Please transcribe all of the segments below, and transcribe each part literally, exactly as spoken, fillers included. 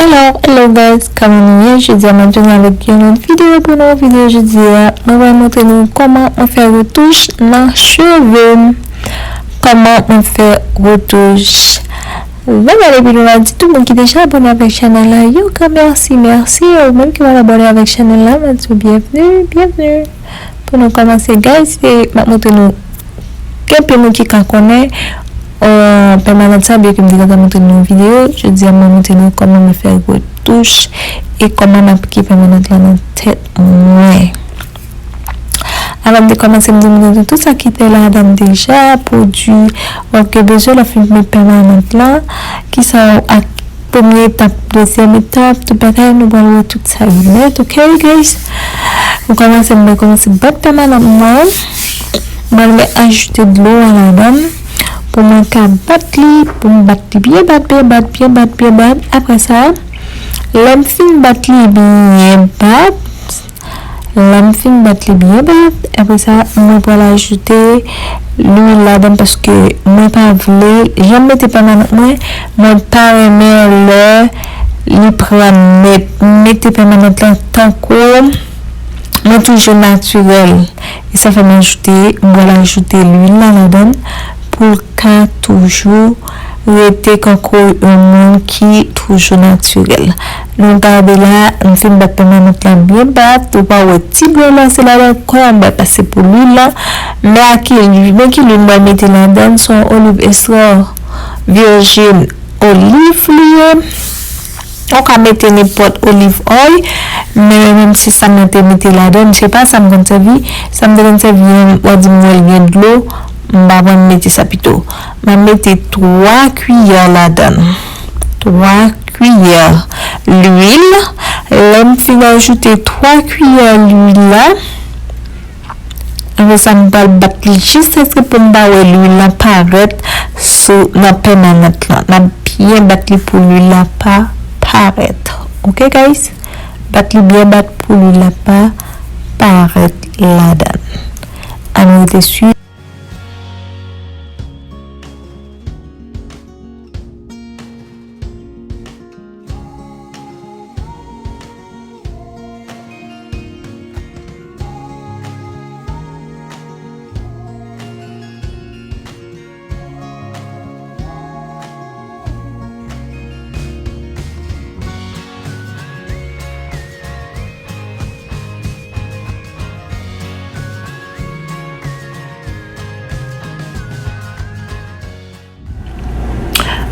Hello, hello guys, kòman nou ye? Jodi a mwen vin avèk yon lòt videyo pou nou. Videyo jodi a, mwen pral montre nou kòman mwen fè retouch nan cheve m. Kòman mwen fè retouch. Anvan n ale pi lwen, mwen di tout moun ki deja abòne avèk chanèl la, yon gran mèsi, mèsi. E ou menm ki pa t abòne avèk chanèl la, mwen di w byenvni, byenvni. Pou nou kòmanse, guys, se, m ap montre nou, gen anpil moun ki ka konnen, euh, pèmanant sa, byenke m te gentan montre nou yon videyo, jodi a, mwen montre nou kòman mwen fè retouch e kòman m aplike pèmanant la nan tèt mwen. Avan m te kòmanse, m te montre nou tout sa ki te ladan deja, pwodui w ap gen bezwen lè w fin met pèmanant la, kisa w ak premye etap, dezyèm etap, tout bagay, nou pral wè tout sa yo nèt, ok, guys? Pou kòmanse, mwen kòmanse bat pèmanant mwen. Mwen, mwen ajoute dlo a ladan l pou mwen ka bat li, pou m bat li byen bat, byen bat, byen bat, byen bat. Apre sa, lè m fin bat li byen bat, lè m fin bat li byen bat, apre sa, mwen pral ajoute lwil ladan l paske mwen pa vle, jan m mete pèmanant mwen, mwen pa renmen lè li pran nèt. M mete pèmanant lan tankou mwen toujou natirèl. E sa fè m ajoute, m pral ajoute lwil la ladan l pou l ka toujou rete kankou yon moun ki toujou natirèl. Nou gade la, m fin bat pèmanant lan byen bat, ou pa wè ti dlo lanse ladan, kòman m pral pase pou lwil la. Men a ki, men ki lwil m pral mete ladan, se yon oliv ekstra vèjin oliv li ye. Ou ka mete nenpòt olive oil, men menm si sa mwen te mete ladan, se pa sa m konn sèvi. Sa m te konn sèvi an, w a di m wè l gen dlo, m pa konn mete sa pito. M a mete twa kiyè ladan. Twa kiyè lwil. Lè m fin ajoute twa kiyè lwil la, apre sa, m pral bat li jiskaske pou m pa wè lwil lan parèt sou, nan pèmanant lan. N ap byen bat li pou lwil la pa parèt. Ok, guys? Bat li byen bat pou lwil la pa parèt ladan. Ann rete swiv.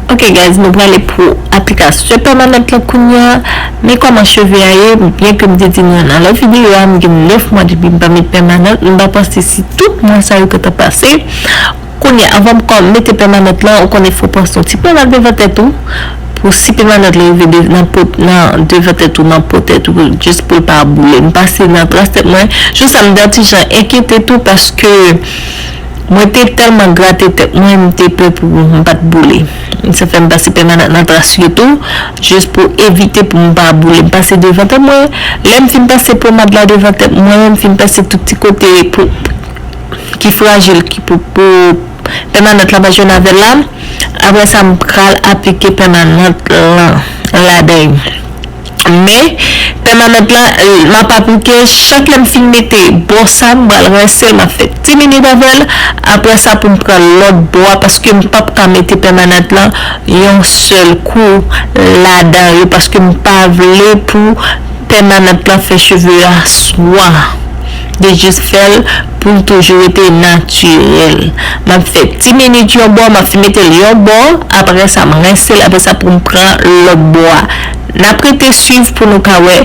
Ok, guys, nou prale pou aplikasyon pèmanant lan kounye a. Men kòman cheve a ye, byenke m te di nou nan lòt videyo a, m gen nèf mwa depi m pa met pèmanant, m pa panse si tout mwa sa yo gentan pase. Kounye a, anvan m kò-, mete pèmanant lan, ou konnen fò w pase yon ti pwomad devan tèt ou, pou si pèmanant lan rive de-, nan po-, nan devan tèt ou, nan po tèt ou, jis pou l pa boule. M pase nan tras tèt mwen, jou sa m te yon ti jan enkyete tou, paske mwen te tèlman grate tèt mwen, m te pè pou m pa t boule. Sa fè m pase pèmanant nan tras yo tou, jis pou evite pou m pa boule. M pase devan tèt mwen. Lè m fin pase pwomad la devan tèt mwen, m fin pase tout ti kote pou, ki frajil, ki pou, pou pèmanant la pa jwenn avè l la. Apre sa, m pral aplike pèmanant lan ladan. Men, pèmanant lan, eh, m ap aplike chak lè m fin mete bò sa, m pral rense l, m ap fè ti minit avè l. Apre sa, pou m pran lòt bò a, paske m p ap ka mete pèmanant lan yon sèl kou ladan yo, paske m pa vle pou pèmanant lan fè cheve a swa. De jis fè l pou l toujou rete natirèl. M ap fè ti minit yon bò, m ap fin mete l yon bò, apre sa m rense l, apre sa pou m pran lòt bò a. N ap rete swiv pou nou ka wè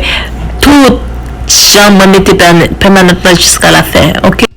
tout jan mwen mete pèn-, pèmanant lan jiska la fen, ok?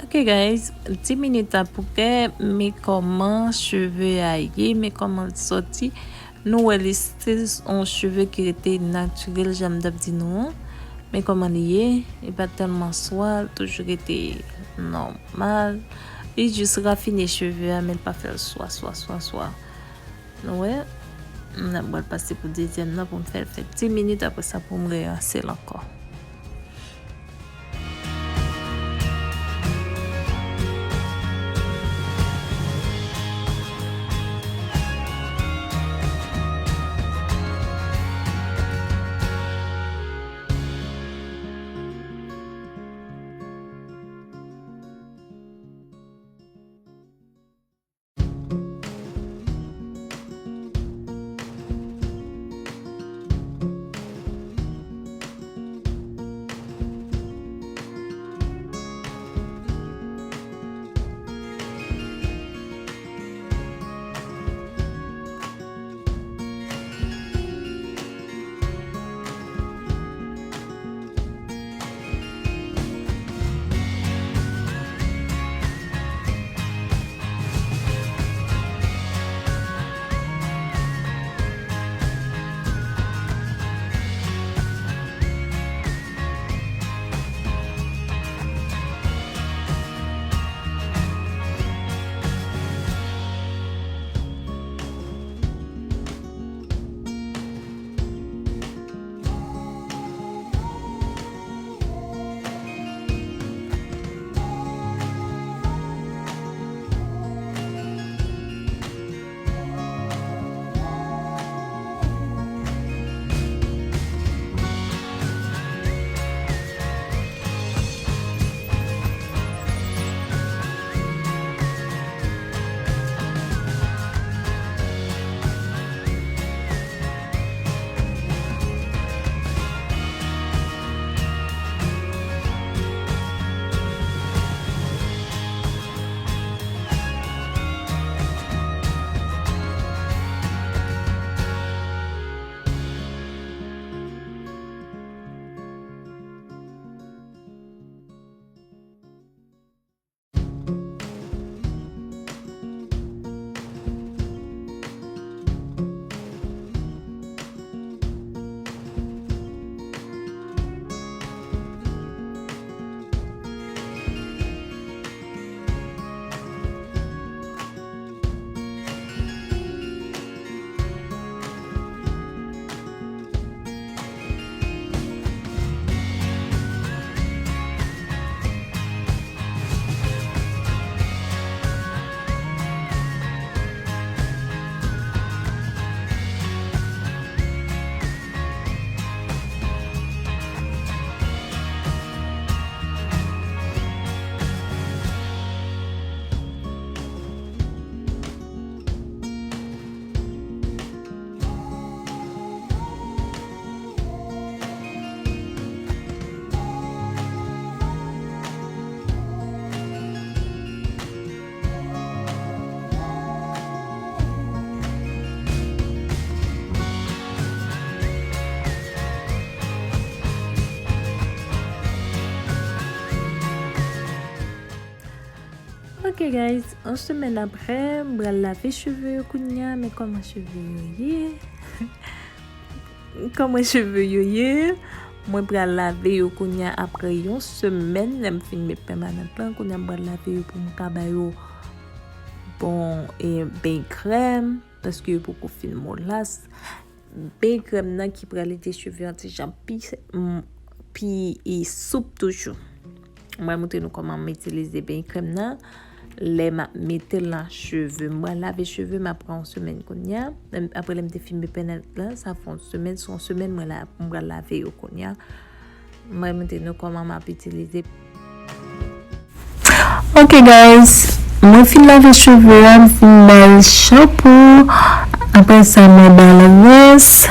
Ok guys, dis minit apre, men kòman cheve a ye, men kòman l sòti. Nou wè li still on cheve ki rete natirèl, jan m t ap di nou an. Men kòman li ye, li pa tèlman swa, l toujou rete nòmal. Li jis rafine cheve a, men l pa fè l swa, swa, swa, swa. Nou wè, m ap pral pase pou dezyèm nan pou m fè l fè dis minit, apre sa pou m reyanse l ankò. Ok guys, yon semèn apre, m pral lave cheve yo kounye a, men kòman cheve yo ye? Kòman cheve yo ye? Mwen pral lave yo kounye a apre yon semèn, lè m fin met pèmanant lan, kounye a m pral lave yo pou m ka ba yo bon, e, beny krèm, paske yo poko fin molas. Beny krèm nan ki pral ede cheve an ti jan pi, m, pi, e, soup toujou. Mwen montre nou kòman m itilize beny krèm nan. Lè m ap mete l nan cheve, m pral lave cheve m apre yon semèn kounye a. Lè m, apre lè m te fin met pèmanant lan, sa fè yon semèn, se yon semèn mwen la, m pral lave yo kounye a. Mwen montre nou kòman m ap itilize. Ok guys, mwen fin lave cheve a, m fin ba l chanpou. Apre sa, mwen ba l rès.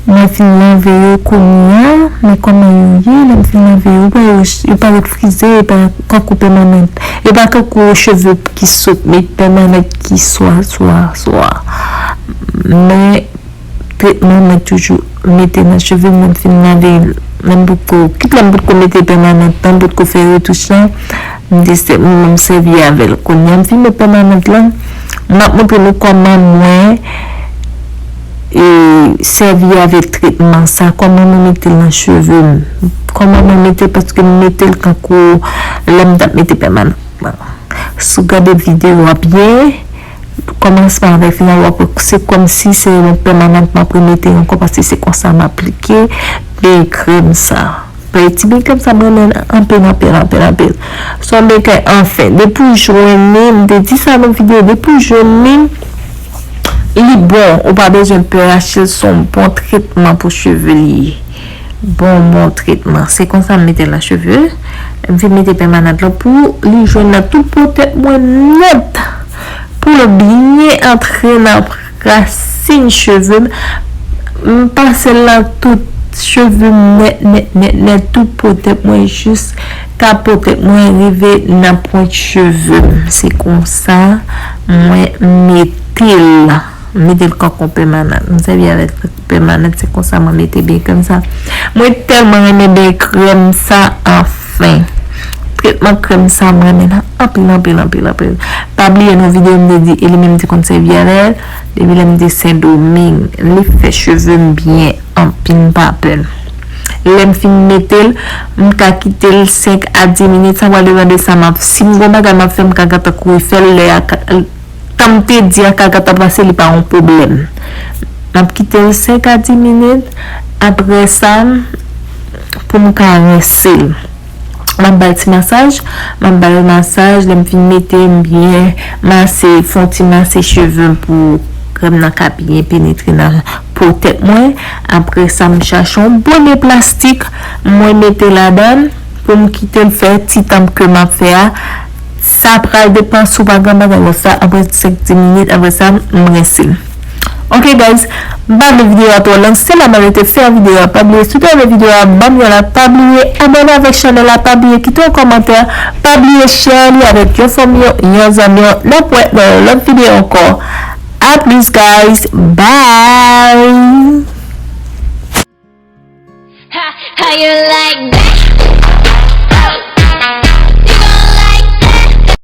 Mwen fin lave yo kounye a, men kòman yo ye, lè m fin lave yo, ou wè yo, yo parèt frize, yo pa kankou pèmanant. Yo pa kankou cheve ki sot, men pèmanant ki swa, swa, swa. Men tretman mwen toujou mete nan cheve m, lè m fin lave, lè m potko, kit lè m potko mete pèmanant, lè m potko fè retouch lan, M te sèvi, m sèvi avè l. Kounye a m fin met pèmanant lan. M ap montre nou kòman mwen e sèvi avèk tretman sa, kòman mwen mete l nan cheve m. Kòman mwen mete l, paske m mete l kankou lè m t ap mete pèmanant lan. Si w gade videyo a byen, kòmansman avèk final, w ap wè se kòmsi se yon pèmanant m ap remete ankò, paske se konsa m aplike bèy krèm sa. Bèy ti bèy krèm sa m renmen anpil, anpil, anpil, anpil. Se yon bèy kay anfen. Depi w jwenn li, m te di sa nan videyo, depi w jwenn li, li bon. Ou pa bezwen pè achte l, se yon bon tretman pou cheve li ye. Bon, bon tretman. Se konsa m mete l nan cheve. M fin mete pèmanant lan pou li jwenn nan tout po tèt mwen nèt. Pou l byen antre nan rasin cheve m. M pase l nan tout cheve m nèt, nèt, nèt, nèt, tout po tèt mwen, jiska po tèt mwen rive nan pwent cheve m. Se konsa mwen mete l. M mete l kankou pèmanant. M sèvi avèk pèmanant, se konsa mwen mete bèy krèm sa. Mwen tèlman renmen bèy krèm sa, anfen. Tretman krèm sa, mwen renmen l anpil, anpil, anpil, anpil. Pa bliye nan videyo m te di, e li menm te konn sèvi avè l, depi lè m te Sendomeng. Li fè cheve m byen anpil, m pa pè l. Lè m fin mete l, m ka kite l senk a dis minit, sa pral depann de sa m ap, si m gon bagay m ap fè, m ka gentan kouri fè l, lè a ka, tan m te di a ka gentan pase, li pa yon pwoblèm. M ap kite l senk a dis minit, apre sa, pou m ka rense l. M ap ba l ti masaj, m ap ba l masaj, lè m fin mete, m byen mase, fè yon ti mase cheve m pou krèm nan ka byen penetre nan po tèt mwen. Apre sa, m chache yon bonè plastik, mwen mete ladan l pou m kite l fè ti tan ke m ap fè a. Sa pral depann si w pa gen bagay lòt sa, apre senk dis minit, apre sa, m rense l. Ok guys, m pa vle videyo a twò long, se la m rete fè videyo a. Pa bliye, si w te renmen videyo a, ban m yon like, pa bliye abòne avèk chanèl la, pa bliye kite yon kòmantè, pa bliye share li avèk yon fanmi w, yon zanmi w. N ap wè nan yon lòt videyo ankò. A plis guys, bye. How you like that?